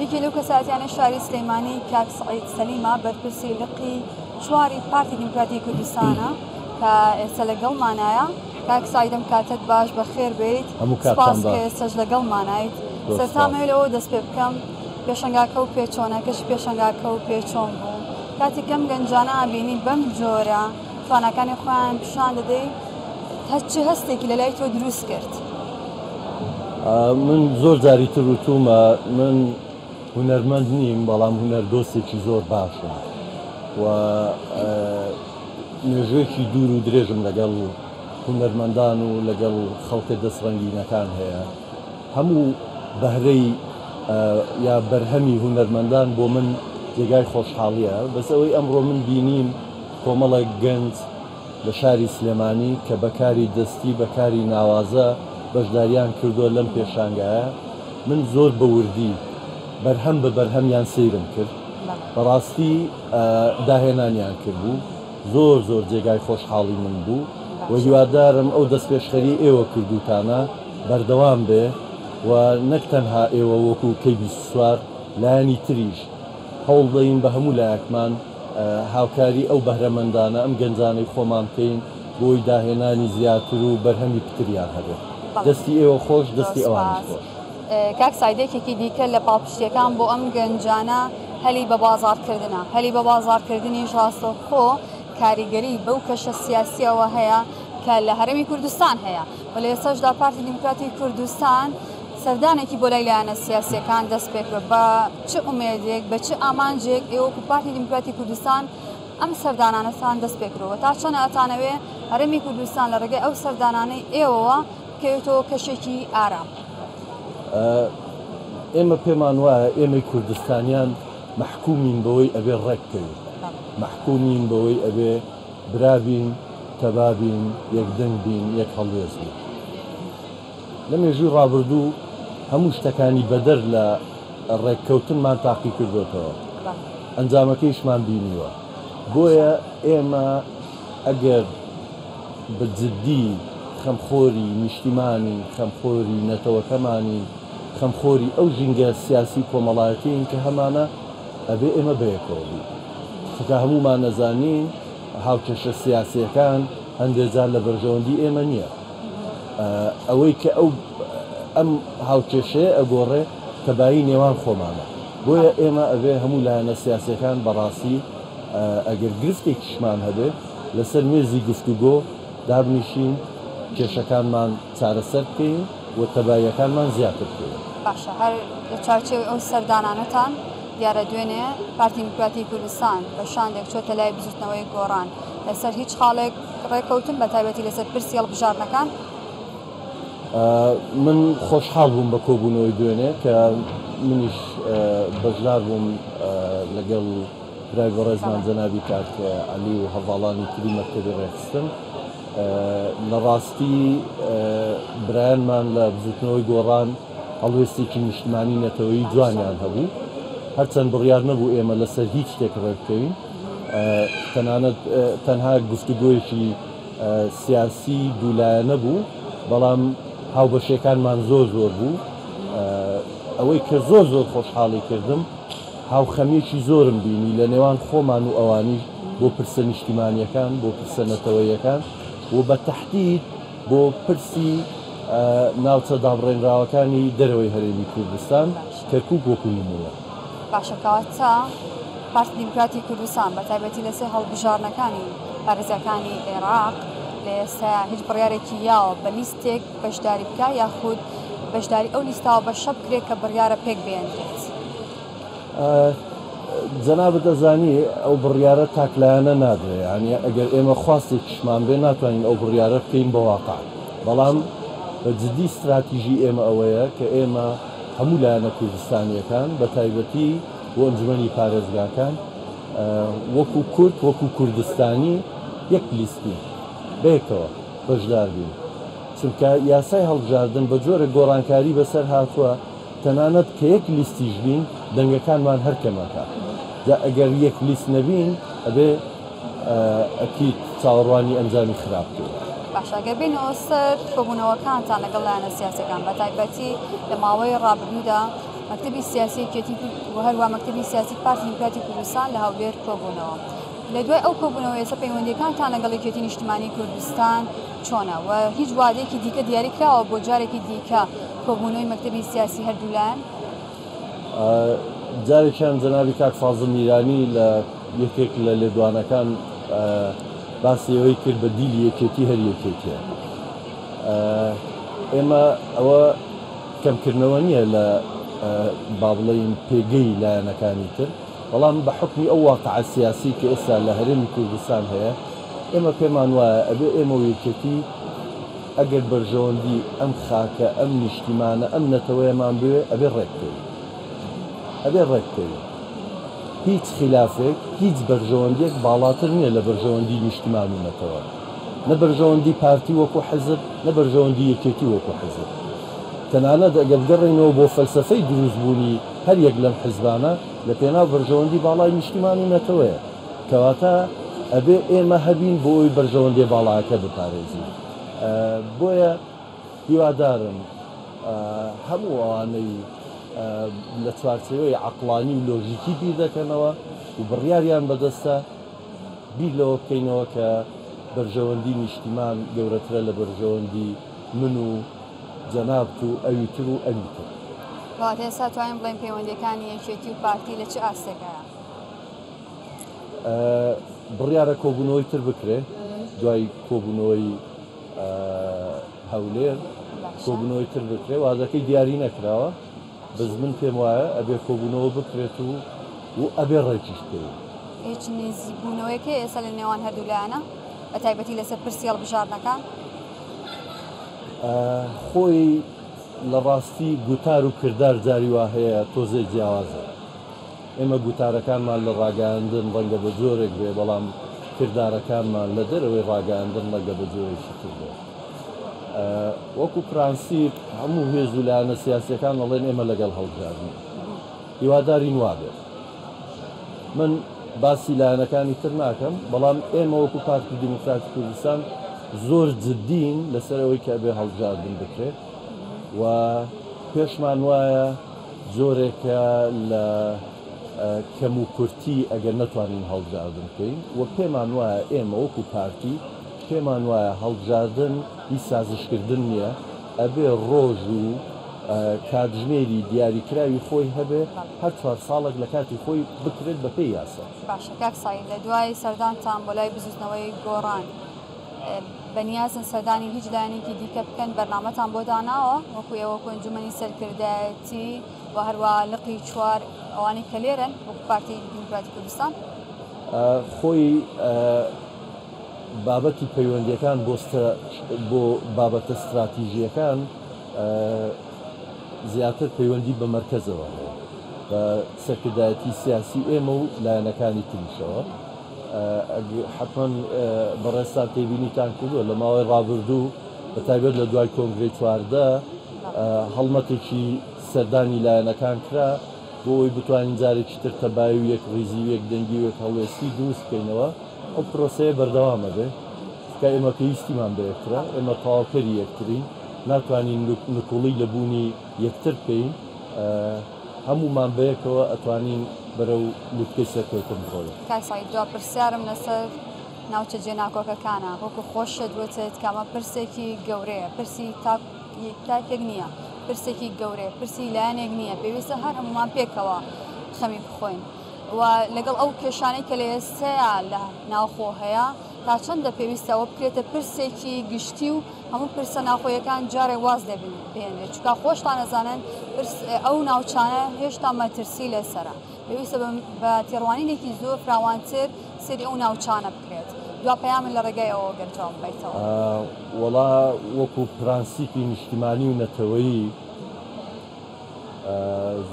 یەکێ لەو کەسایەتیانەی شاری سلێمانی کاک سەعید سەلیمە بەرپرسی لقی چواری پارتی دیموکراتی کوردستانە کە ئێستا لەگەڵمانایە. کاک سەعید ئەم کاتەت باش بەخێر بێیت. هەموو کاتتان سپاس کە باش. ئێستاش لەگەڵمانایت. زۆر سەرەتا سپاس. ئەمەوێ لەوەوە دەست پێ بکەم پێشەنگاکە و پێچۆنە کەشی پێشەنگاکە و پێچۆن بوو کاتێک ئەم گەنجانە ئەبینی بەم جۆرە تواناکانی خۆیان پیشان دەدەی هەرچ هەستێکی لەلای تۆ دروست کرد؟ من زۆر جاری تر وتومە من هونەرمەند نیم بەڵام هونەر دۆستێکی زۆر باشم و مێژوویەکی دوور و درێژم لەگەڵ هونەرمەندان و لەگەڵ خەڵکە دەست ڕەنگینەکان هەیە. هەموو بەهرەی یا بەرهەمی هونەرمەندان بۆ من جێگای خۆشحاڵیە، بەس ئەوەی ئەمڕۆ من بینیم کۆمەڵێک گەنج لە شاری سلێمانی کە بە کاری دەستی بە کاری ناوازە بەشداریان کردووە لەم پێشانگایە، من زۆر بە وردی بەرهەم بە بەرهەمیان سەیرم کرد، بەڕاستی داهێنانیان کردبوو، زۆر زۆر جێگای خۆشحاڵی من بوو و هیوادارم ئەو دەستپێشخەریەی ئێوە کردووتانە بەردەوام بێ و نەک تەنها ئێوە وەکو کەی 24 لایەنی تریش هەوڵدەین بە هەموو لایەکمان هاوکاری ئەو بەهرەمەندانە ئەم گەنجانەی خۆمان بکەین بۆی داهێنانی زیاتر و بەرهەمی پتریان هەبێت. دەستی ئێوە خۆش دەستی ئەوانیش خۆش. کاک سەعید یەکێکی دیکە لە پاڵپشتیەکان بۆ ئەم گەنجانە هەلی بە بازاڕکردنە، هەلی بە بازاڕکردنیش ڕاستەوخۆ کاریگەری بەو کەشە سیاسیەوە هەیە کە لە هەرێمی کوردستان هەیە و لە ئێستاشدا پارتی دیموکراتی کوردستان سەردانێکی بۆ لای لایەنە سیاسیەکان دەست پێکرد بە چ ئومێدێک بە چ ئامانجێک ئێوە وەکو پارتی دیموکراتی کوردستان ئەم سەردانانەتان دەست پێکردەوە تا چەند ئەتانەوێ هەرێمی کوردستان لە ڕێگەی ئەو سەردانانەی ئێوەوە بکەوێتەوە کەشێکی ئارام؟ ئێمە پێمان وایە ئێمەی کوردستانیان مەحکومین بەوەی ئەبێ ڕێک بکەوین، مەحکومین بەوەی ئەبێ برا بین، تەبا بین، یەکدەنگ بین، یەک هەڵوێست بین. لە مێژووی ڕابردوو هەموو شتەکانی بەدەر لە ڕێککەوتنمان تاقی کردۆتەوە، ئەنجامەکەیشمان بینیوە. بۆیە ئێمە ئەگەر بە جدی خەمخۆری نیشتیمانین، خەمخۆری نەتەوەکەمانین، خەمخۆری ئەو ژینگە سیاسی و کۆمەڵایەتیین کە هەمانە، ئەبێ ئێمە بەیەکەوە بین. چونکە هەموومان ئەزانین هاوکێشە سیاسییەکان هەندێ جار لە بەرژەوەندی ئێمە نییە. ئەوەی کە ئەو ئەم هاوکێشەیە ئەگۆڕێ تەبایی نێوان خۆمانە. بۆیە ئێمە ئەبێ هەموو لایەنە سیاسییەکان بەڕاستی ئەگەر گرفتێکیشمان هەبێ لەسەر مێزی گفتوگۆ دابنیشین، کێشەکانمان چارەسەر بکەین و تەباییەکانمان زیاتر بکەین. باشە هەر لە چوارچێوەی ئەو سەردانانەتان، دیارە دوێنێ پارتی دیموکراتی کوردستان بە شاندێک چۆتە لای بزوتنەوەی گۆڕان، لەسەر هیچ خاڵێک ڕێکەوتن بە تایبەتی لەسەر پرسی هەڵبژاردنەکان؟ من خۆشحاڵ بووم بە کۆبوونەوەی دوێنێ کە منیش بەشدار بووم لەگەڵ برای بەڕێزمان جەنابی کاک عەلی و هەڤاڵانی تری مەکتەبی ڕێکخستن. لە ڕاستی برایانمان لە بزوتنەوەی گۆڕان هەڵوێستێکی نیشتمانی نەتەوەیی جوانیان هەبوو. هەرچەند بڕیار نەبوو ئێمە لەسەر هیچ شتێک ڕێکبکەوین، تەنانەت تەنها گفتوگۆیەکی سیاسی دوولایەنە بوو، بەڵام هاوبەشیەکانمان زۆر زۆر بوو. ئەوەی کە زۆر زۆر خۆشحاڵی کردم، هاوخەمییەکی زۆرم بینی لە نێوان خۆمان و ئەوانیش بۆ پرسە نیشتیمانییەکان، بۆ پرسە نەتەوەییەکان و بە تەحدید بۆ پرسی ناوچە دابڕێنراوەکانی دەرەوەی هەرێمی کوردستان، کەرکووک وەکوو نموونە. باشە کەواتە پارتی دیموکراتی کوردستان بە تایبەتی لەسەر هەڵبژاردنەکانی پارێزگاکانی عێراق لە ئێستایا هیچ بڕیارێکی یاوە بە لیستێک بەشداری بکا یاخود بەشداری ئەو لیستاوە بەشە بکرێت کە بڕیارە پێک بێنرێت؟ جەنابت ئەزانی ئەو بڕیارە تاکلایەنە نادرێ، یانی ئەگەر ئێمە خواستێکیشمان بێ ناتوانین ئەو بڕیارە بکەین بە واقع، بەڵام بە جدی ستراتیژی ئێمە ئەوەیە کە ئێمە هەموو لایەنە کوردستانییەکان بە تایبەتی بۆ ئەنجومەنی پارێزگاکان وەکو کورد وەکو کوردستانی یەک لیست بین بەیەکەوە بەشدار بین چونکە یاسای هەڵبژاردن بە جۆرێک گۆڕانکاری بەسەر هاتووە تەنانەت کە یەک لیستیش بین دەنگەکانمان هەر کەم ئەکات جا ئەگەر یەک لیست نەبین ئەبێ ئەکید چاوەڕوانی ئەنجامی خراپ بکەین. باشە گەر بێینەوە سەر کۆبوونەوەکانتان لەگەڵ لایەنە سیاسیەکان بەتایبەتی لە ماوەی ڕابردوودا مەکتەبی سیاسی یەکێتی و هەروە مەکتەبی سیاسی پارتی دیموکراتی کوردستان لە هەولێر کۆبوونەوە. لە دوای ئەو کۆبوونەوە ئێستا پەیوەندیەکانتان لەگەڵ یەکێتی نیشتمانی کوردستان چۆنە و هیچ وادەیەکی دیکە دیاری کراوە بۆ جارێکی دیکە کۆبوونەوەی مەکتەبی سیاسی هەردوو لایەن؟ جارێکیان جەنابی کاک فازڵ میرانی لە یەکێک لە لێدوانەکان باسی ئەوەی کرد بە دیلی یەکێتی هەر یەکێتیە. ئێمە ئەوە کەمکردنەوە نییە لە با بڵێین پێگەی لایەنەکانی تر، بەڵام بە حوکمی ئەو واقعە سیاسی کە ئێستا لە هەرێمی کوردستان هەیە، ئێمە پێمان وایە ئەبێ ئێمە و یەکێتی ئەگەر بەرژەوەندی ئەم خاکە، ئەم نیشتیمانە، ئەم نەتەوەیەمان بوێ ئەبێ ڕێک بکەوین. ئەبێ ڕێک بکەوین. هیچ خیلافێک، هیچ بەرژەوەندیەک باڵاتر نییە لە بەرژەوەندی نیشتیمان و نەتەوە. نە بەرژەوەندی پارتی وەکو حزب، نە بەرژەوەندی یەکێتی وەکو حزب. تەنانەت ئەگەر بگەڕێینەوە بۆ فەلسەفەی دروستبوونی هەر یەک لەم حزبانە، لە پێناو بەرژەوەندی باڵای نیشتیمان و نەتەوەیە. کەواتە ئەبێ ئێمە هەبین بۆ ئەوەی بەرژەوەندیە باڵاکە بپارێزین. بۆیە هیوادارم هەموو ئەوانەی لە چوارچێوەی عەقڵانی و لۆژیکی بیر دەکەنەوە و بڕیاریان بەدەستە، بیر لەوە بکەینەوە کە بەرژەوەندی نیشتیمان گەورەترە لە بەرژەوەندی من و جەنابت و ئەوی تر و ئەوی تر. کەواتە ئێستا توانین بڵێین پەیوەندیەکانی یەکێتی و پارتی لە چ ئاستێکایە؟ بڕیارە کۆبوونەوەی تر بکرێ دوای کۆبوونەوەی هەولێر کۆبوونەوەی تر بکرێ، وادەکەی دیاری نەکراوە، بەس من پێم وایە ئەبێ کۆبوونەوە بکرێت و و ئەبێ ڕێکیش بکەوین. هیچ نزیکبوونەوەیەک هەیە ئێستا لە نێوان هەردوو لایەنە بە تایبەتی لەسەر پرسی هەڵبژاردنەکان؟ خۆی لە ڕاستی گوتار و کردار جاری وا هەیە تۆزێ جیاوازە. ئێمە گوتارەکانمان لە ڕاگەیاندن ڕەنگە بە جۆرێک بێ، بەڵام کردارەکانمان لە دەرەوەی ڕاگەیاندن ڕەنگە بە جۆرێکی تر بێ. وەکو پرانسیپ هەموو هێز و لایەنە سیاسییەکان ئەڵێن ئێمە لەگەڵ هەڵبژاردنین. هیوادارین وا بێت. من باسی لایەنەکانی تر ناکەم، بەڵام ئێمە وەکو پارتی دیموکراتی کوردستان زۆر جددین لەسەر ئەوەی کە ئەبێ هەڵبژاردن بکرێت و پێشمان وایە جۆرێکە لە کەموکورتی ئەگەر نەتوانین هەڵبژاردن بکەین و پێمان وایە ئێمە وەکو پارتی پێمان وایە هەڵبژاردن هی سازشکردن نییە، ئەبێ ڕۆژ و کاتژمێری دیاریکراوی خۆی هەبێ، هەر چوار ساڵێک لە کاتی خۆی بکرێت بەپێی یاسا. باشە کاک سەعید لە دوای سەردانتان بۆ لای بزوتنەوەی گۆڕان بەنیازن سەردانی هیچ لایەنێکی دیکە بکەن بەرنامەتان بۆ داناوە وەکو ئێوە وەکو ئەنجومەنی سەرکردایەتی و هەروە لقی چوار ئەوانەی کە لێرەن وەکو پارتی دیموکراتی کوردستان؟ خۆی بابەتی پەیوەندیەکان بۆ بابەتە ستراتیژیەکان زیاتر پەیوەندی بە مەرکەزەوە هەیە بە سەرکردایەتی سیاسی ئێمە و لایەنەکانی تریشەوە. حەتمەن بەڕێزتان تێبینیتان کردووە لە ماوەی ڕابردوو بە تایبەت لە دوای کۆنگرەی 14 هەڵمەتێکی سەردانی لایەنەکان کرا بۆ ئەوەی بتوانین جارێکی تر تەبایی و یەکڕیزی و یەکدەنگی و یەکهەڵوێستی دروست بکەینەوە. ئەو پرۆسەیە بەردەوام ئەبێ، چونکە ئێمە پێویستیمان بە یەکترە، ئێمە تەواوکەری یەکترین، ناتوانین نکوڵی لە بوونی یەکتر بکەین. هەموومان بەیەکەوە ئەتوانین بەرەو لوتکەی سەرکەوتن بڕۆین. کاک سەعید دوا پرسیارم لەسەر ناوچە جێناکۆکەکانە، وەکو خۆشت وتت کە ئەمە پرسێکی گەورەیە، پرسی تاک تاکێک نییە، پرسێکی گەورەیە، پرسی لایەنێک نییە، پێویستە هەر هەموومان پێکەوە خەمی بخۆین و لەگەڵ ئەو کێشانەی کە لە ئێستەیا لە ناوخۆ هەیە تا چەندە پێویستە ئەوە بکرێتە پرسێکی گشتی و هەموو پرسە ناوخۆیەکان جارێک واز لێ بهێنرێت، چونکە خۆشتان ئەزانن پرس ئەو ناوچانە هێشتا مەترسی لەسەرە، پێویستە بە تێڕوانینێکی زۆر فراوانتر سەیری ئەو ناوچانە بکرێت. دوا پەیامت لە ڕێگای ئەوەوە گەر جواب بەیتەوە. وەڵا وەکو پرانسیپی نیشتیمانی و نەتەوەیی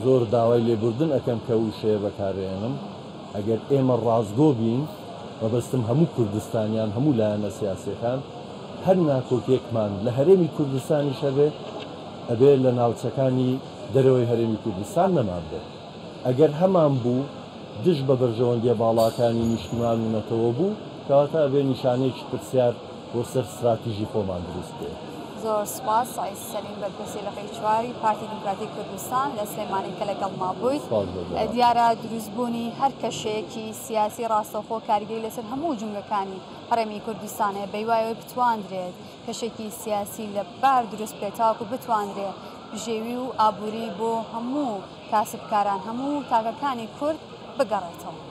زۆر داوای لێبوردن ئەکەم کە وشەیە بەکارئێنم، ئەگەر ئێمە ڕاستگۆ بین، مەبەستم هەموو کوردستانیان، هەموو لایەنە سیاسیەکان، هەر ناکۆکیەکمان لە هەرێمی کوردستانیش هەبێ، ئەبێ لە ناوچەکانی دەرەوەی هەرێمی کوردستان نەمانبێ. ئەگەر هەمان بوو، دژ بە بەرژەوەندیە باڵاکانی نیشتیمان و نەتەوە بوو، کەواتە ئەبێ نیشانەیەکی پرسیار بۆ سەر ستراتیژی خۆمان دروست بکەین. زۆر سوپاس سەعید سەلیم بەرپرسی لقی چواری پارتی دیموکراتی کوردستان لە سلێمانی کە لەگەڵما بوویت. سوپاس بۆ جەنابت. دیارە دروستبوونی هەر کەشێکی سیاسی ڕاستەوخۆ کاریگەری لەسەر هەموو جومگەکانی هەرێمی کوردستان هەیە، بەهیوای ئەوەی بتواندرێت کەشێکی سیاسی لەبار دروست بکرێت تاوەکو بتواندرێت بژێوی و ئابووری بۆ هەموو کاسبکاران هەموو تاکەکانی کورد بگەڕێتەوە.